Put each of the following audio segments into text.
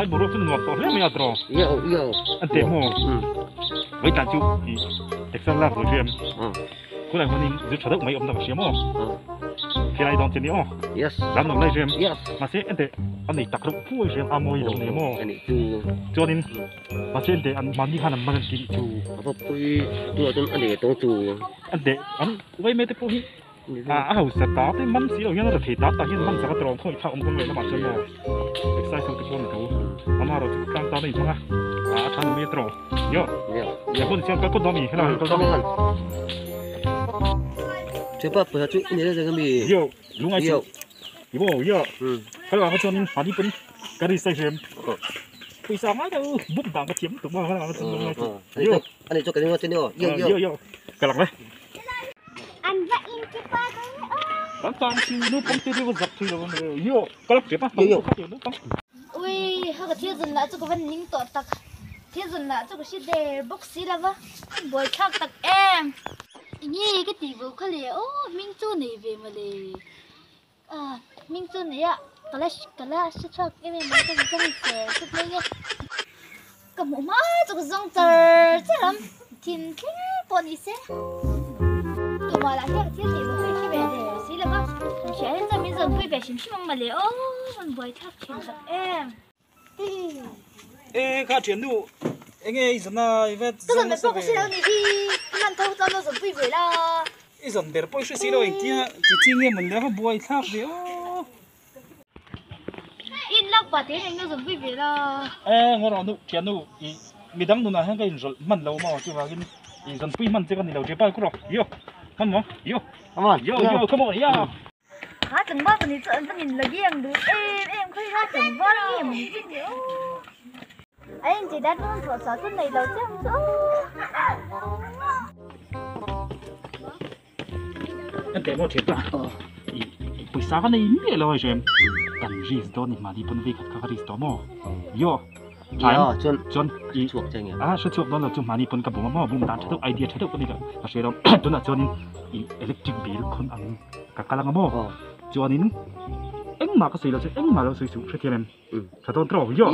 Tunlai boruak chu nuam tawh hle mai a draw. Yo yo. An teh maw? Vai tan chu i exam lak rui hriam. Khulai hmunin zu tha deuh mai awmna ka hria maw? Khilai dawn che ni aw. Yes. Lam lo lai hriam. Yes. Mahse ente a nei tak reuh phu ai hriam a mawi lo nei maw? Ani chu. Chuanin mahse ente an mahni khan an man an ti nih chu. A va pui tunah chuan a nei tawng chu. Ente an uai mai te pawh hi A hausa ta te man si lo hian a ra thei ta ta hian man chaka tawng khawi thlak awm kawng leh lamah chuan maw exercise ho te pawh a ni tho ama erawh chu tlang tan a inhmang a a tha nu mai a tawng yo ya hun chuan kal kawt dawn a ni helai ah hian kal dawn a ni. Thianpa pawisa chu i nei reng reng a mi? Yo lungai chu i maw yo helai ah kha chuan mahni pawn ka risk a hrem pawisa ngai deuh buk dan ka thiam lutuk maw helai ah kha chuan lungai chu yo ani chu ka ring a che ni aw yo yo yo ka lang le. An va in ti pa dawn e aw. Kan tan chu naupang te deuh a zak thei lo a ni yo ka la tep a yo yo. Ui ha ka thil zun lah chu ka va ning tawh tak thil zun lah chu ka hre der bawk si lo va buai thlak tak em. Enge ka tih vo kha le aw hming chu nei ve mawle ah hming chu nei a ka la ka la hre chhuak em em mai ka zawng cher chut mai nge ka hmuh hma chu ka zawng char char ang thin thleng pawh ni se tumah lah hian thil tih pui hre ve der si lo va hria hian chuan min zawn pui ve hrim hrim ang mawle aw rawn buai thlak thin tak em. E kha thiannu enge i zawn a i va Ka zawn ber pawh ka hre lo ni hi ka hman tho chuan lo zawn pui ve la. I zawn ber pawh i hre si lo engtia ti chi nge mawn le a va buai thlak ve aw. In lak pah te reng na zawm pui ve la. E ngaw nu thiannu i midang nunah hian ka inrawlh hman lo maw chuvangin i zawnpui hman che ka ni lo ṭe pai ku rawh yo come on yo Come on yo yo come on ya. Kha tlangval pahnih chu an va nin la giang duh em em khawi kha tlangval nge maw chu ni aw. A inti dan pawh thawh chhuah chu nei lo chiang chu aw. Kan teh maw thian ta i pawisa ka nei miah lo a hrem kan risk dawn ni mahni pawn vei khat kha ka risk tawh maw yo tha em chuan chuan i chhuak che nge a hre chhuak dawn lo chu mahni pawn ka bum a maw bum dan tha deuh idea tha deuh ka nei lo ka hre lo tunah chuanin i electric bill khawn ang ka kal ang a maw chuanin engmah ka sawi lo chu engmah lo sawi suh hrethiam em tha dawn tawh yo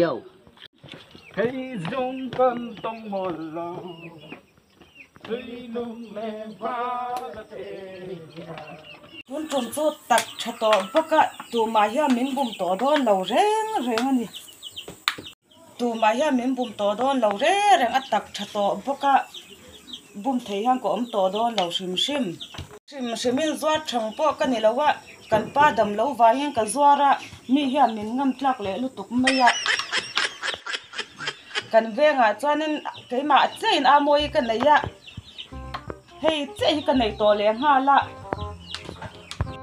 hei zawng kan tawng mawl lo. Tun tum chu tak tha tawh bawk a, tumah hian min bum tawh dawn lo reng reng a ni. Tumah hian min bum tawh dawn lo reng reng a tak tha tawh bawk a, bum thei hian ka awm tawh dawn lo hrim hrim. Hrim hrimin zuar thang pawh ka ni lo a, kan pa dam lo vangin ka zuar a, mi hian min ngam tlak leh lutuk mai a. Kan vengah chuanin keimah chiahin a mawi ka nei a, hei chiah hi ka nei tawh leh nghal a,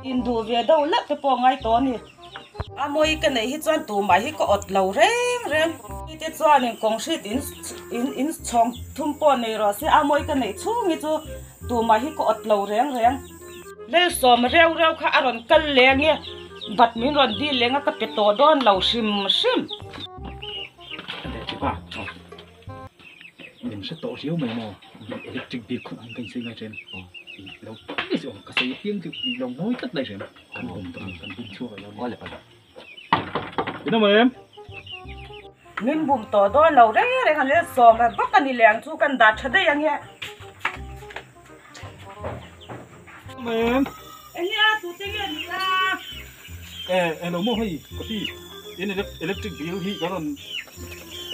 induh ve deuh leuh te pawh a ngai tawh a ni. A mawi ka neih hi chuan tumah hi ka awt lo reng reng. Mite chuanin kawng hrit in in in chhawng thum pawh nei rawh se, a mawi ka neih chhung hi chu tumah hi ka awt lo reng reng. Lelsawm reu reu kha a rawn kal leng e, bat min rawn dil leng a ka pe tawh dawn lo hrim hrim. Min hre tawh riau mai maw electric bill khawp ang ka insawi ngai ṭhen lo please aw ka sawi apiang chu lo ngawi tlat lai ṭhen kan bum tawh ang kan bum chhuak lo nia in awm em? Min bum tawh dawn lo reng reng a lelsawm a bawk a ni leh ang chu kan dah ṭha daih ang e. Awm em? Enge a tute nge ni a? E eng lo maw hei ka pi in electric bill hi kan rawn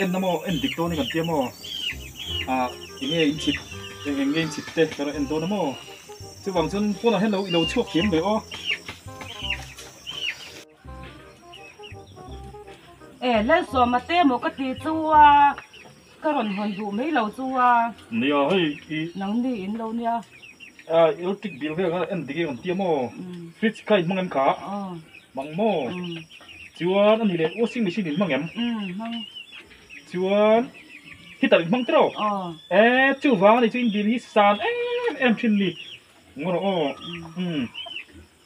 en na maw en dik dawn hi kan tia maw ah enge in chhit eng eng nge in chhit te kan rawn en dawn a maw chuvang chuan pawnah hian lo i lo chhuak thiam ve aw. E Lalsawma te maw ka ti chu a ka rawn hawn duh mai lo chu a. Nia hei i. Nangni in lo nia. A electric bill vel kha en dik e kan tia maw fridge kha in hmang em kha hmang maw chuan ani leh washing machine in hmang em hmang chuan heater in hmang tiraw e chuvang ani chu in bill hi san em em thin ni ngaw rawh aw umm.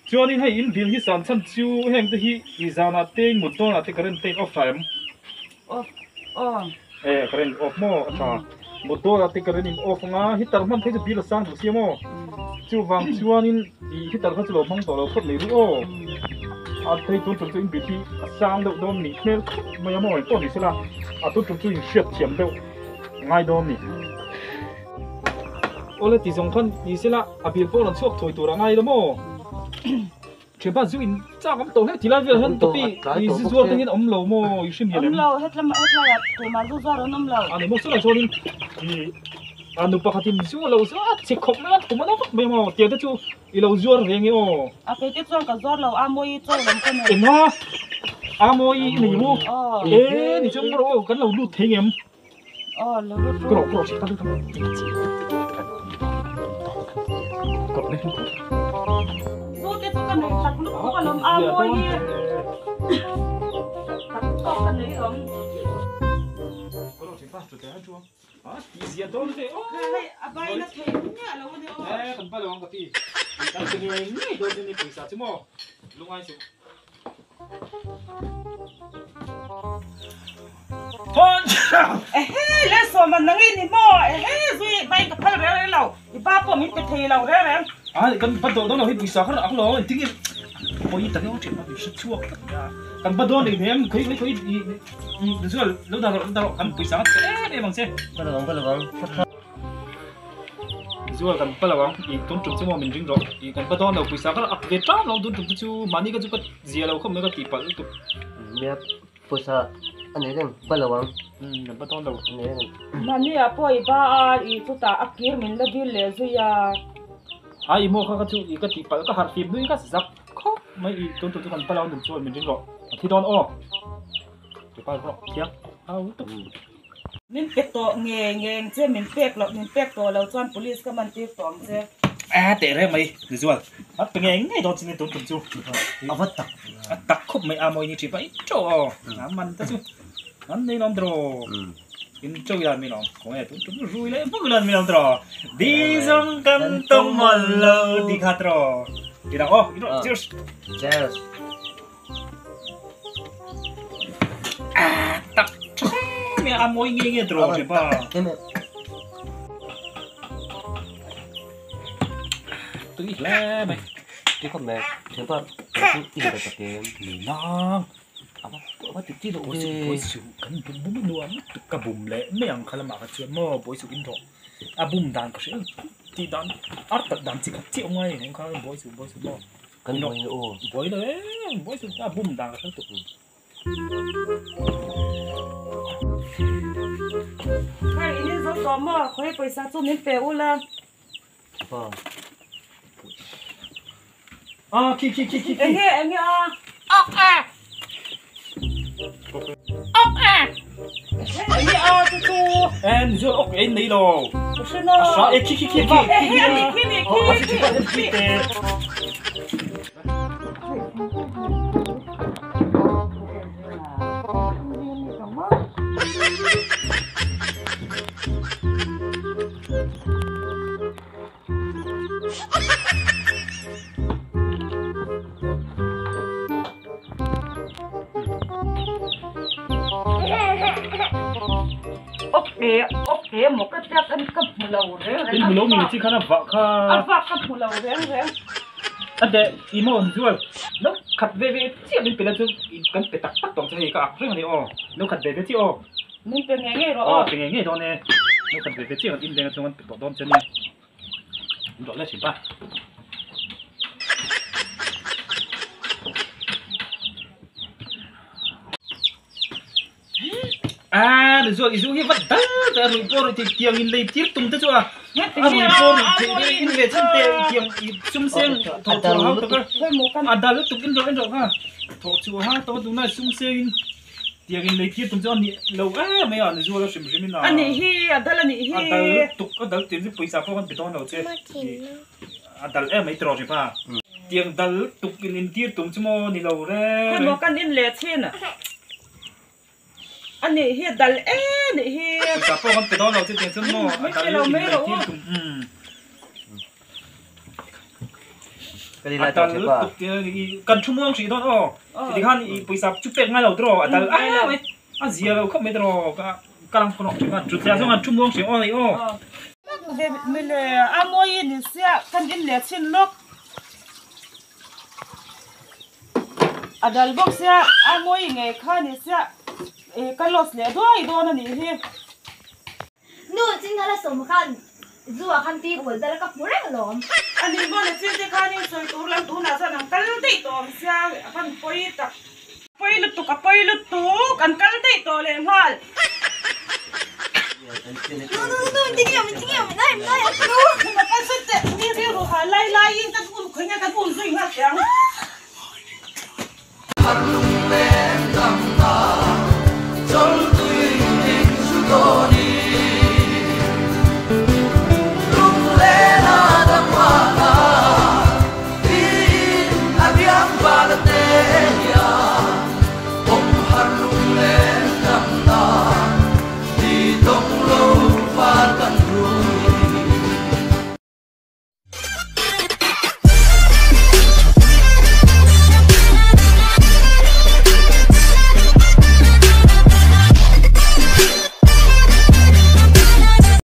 Chuanin hei in bill hi san chhan chu heng te hi i zanah te in mut dawnah te current te in off tha em? Off aw. E current off maw a tha. Mut dawnah te current in off anga heater hman phei chu bill a sang duh sia maw? Chuvang chuanin i heater kha chu lo hmang tawh lo phawt mai ru aw. A hei tun tum chu in bit hi a sang deuh dawn nih hmel khawp mai a maw pawh ni sela a tun tum chu in hriat thiam deuh ngai dawn ni. Awle ti zawng khan ni sela a bil pawh rawn chhuak thawi tur a ngai lo maw? Thianpa zu in chak awm tawh hle ti lai vel hian topi i zu zuar te hian awm lo maw i hre mial em? Awm lo, hetlama hetlaiah tumah zu zuar an awm lo. A ni maw chulai chuanin i a nu pakhatin zu a lo zuar a chhe khawp mai a kum a lo vak mai a maw tiang te chu i lo zuar ve nge aw? A kei te chuan ka zuar lo, a mawi chaw lam ka nei. Enga? A mawi i nei maw? E ni chuan rawh aw kan lo lut thei ngem? Aw lo lut rawh. Rawh rawh ka lut ang. Rawh le lut. Zu te chu ka nei tak lutuk alawm a mawi hi. Tak tawk ka nei lawm. Rawh thianpa chu tlai a chuang. A ti zia dawn ve aw. Hei a bai na thei miah lo a ni aw. E kan pa lo ang ka pi. Kan ti ngei ngei dawn chu ni pawisa chu maw. Lungai suh. Ehe le sawma nang i ni maw ehe zui bai ka phal reng reng lo i pa pawh min pe thei lo reng reng. A kan va dawh dawn lo hei pawisa kha ang lo engtin nge pawi tak emaw ṭhian a hre chhuak tlat mai a kan va dawn leh hnem khawi khawi i zual lo dah rawh lo dah rawh kan pawisa kha em em ang che. Ka lo ang ka lo ang. Zual kan pa lo ang i tun tum chu maw min ring rawh i kan pa dawn lo pawisa ka ak ve tan lo tun tum te chu mahni ka chu ka zia lo khawp mai ka tih palh lutuk. Nia pawisa a nei reng pa lo ang. Umm kan pa dawn lo. A nei reng. Mahni ah pawh i ba a i chutah a kir min la dil leh zui a. A i maw kha ka chu i ka tih palh ka harh fim nui ka zak khawp mai i tun tum chu kan pa lo ang tun chuan min ring rawh a thi dawn aw. Ti pa rawh thiang au lutuk. Min pe tawh nge nge ang che, min pek loh, min pek tawh lo chuan police ka man tir tawh ang che. A teh reng mai Zual, a pe ngei ngei dawn chin tun tum chu. A va tak. A tak khawp mai a mawi ni thin pa i teuh aw. A man te chu an nei lawm tiraw. In teuh ilan mi lawm khaw nge tun tum rui leh vak ilan mi lawm tiraw. Di zawng kan tawng mawl lo ti kha tiraw. Ti dang aw, cheers. Cheers. Tak tha a mawi nge nge draw che pa. Tui hle mai. Tui khawp mai. Thian pa chu i ni tak em. Ni nang. Ava ava ti ti lo ve. Bawi su kan bum bum nuam lutuk ka bum leh mai ang kha lamah kha chuan maw bawi su in rawh. A bum dan ka hria ti dan ar tak dan chi khat chiah awm ngai eng kha bawi su bawi su maw. Kan buai nge aw. Buai lo e, buai chu a bum dan ka hre tuk. Khai in in zo tawh maw, khawi pawisa chu min pe ula. Pa. Ah khi khi khi khi. Enge enge a. Ok e. Ok e. Enge a chu chu. En zual ok e nei lo. Ka hre no. A hra e khi khi khi khi. Ehe a ni khi ni khi khi. In hmu lo mi chi khan a vah kha. A vah ka hmu lo reng reng. A deh i maw an zual. No khat ve ve chiah min pe la chu kan pe tak tak tawng che hei ka ak reng a ni aw. No khat ve ve chiah aw. Min pe ngei ngei rawh aw. Aw pe ngei ngei dawn e. No khat ve ve chiah kan in leng a chuan kan pe tawh dawn che nia. Min dawh leh thin pa. A ni zual i zu hi vat dal te a rui pawh rui thei tiang in lei tir tum te chu a a rui pawh rui thei te in ve chin te tiang i sum seng thawh chhuah hau tak a a dal lutuk in rawh in rawh kha thawh chhuah ha tawh tuna sum seng in tiang in lei tir tum chu a nih lo em mai a ni zual a hrim hrim in a a nih hi a dal a nih hi a dal lutuk a dal tiang chu pawisa pawh kan pe dawn lo che a dal em mai tiraw hrim a tiang dal lutuk in in tir tum chu maw ni lo reng khawi maw kan in leh chin A nih hi a dal e nih hi. Pawisa pawh kan pe dawn lo che tiang chuan maw a dal in lei tir tum umm. A dal lutuk tia i kan thu muang hrih dawn aw ti khan i pawisa chu pek ngai lo tiraw a dal a mai a zia lo khawp mai tiraw ka ka lang kawng hrih khan chutah chuan kan thu muang hrih aw nei aw. Mile a mawi ni sia kan in leh chin lawk. A dal bawk sia, a mawi ngei kha ni sia, ih ka loss leh duai dawn a nih hi. Nu chinghal a sawm khan zu ah khan tui pawlh dal a ka hmu reng alawm. A nih maw le chin te khan in sawi tur lam tunah chuan an kal daih tawh ang sia, a van pawi tak. Pawi lutuk a pawi lutuk, an kal daih tawh leh nghal.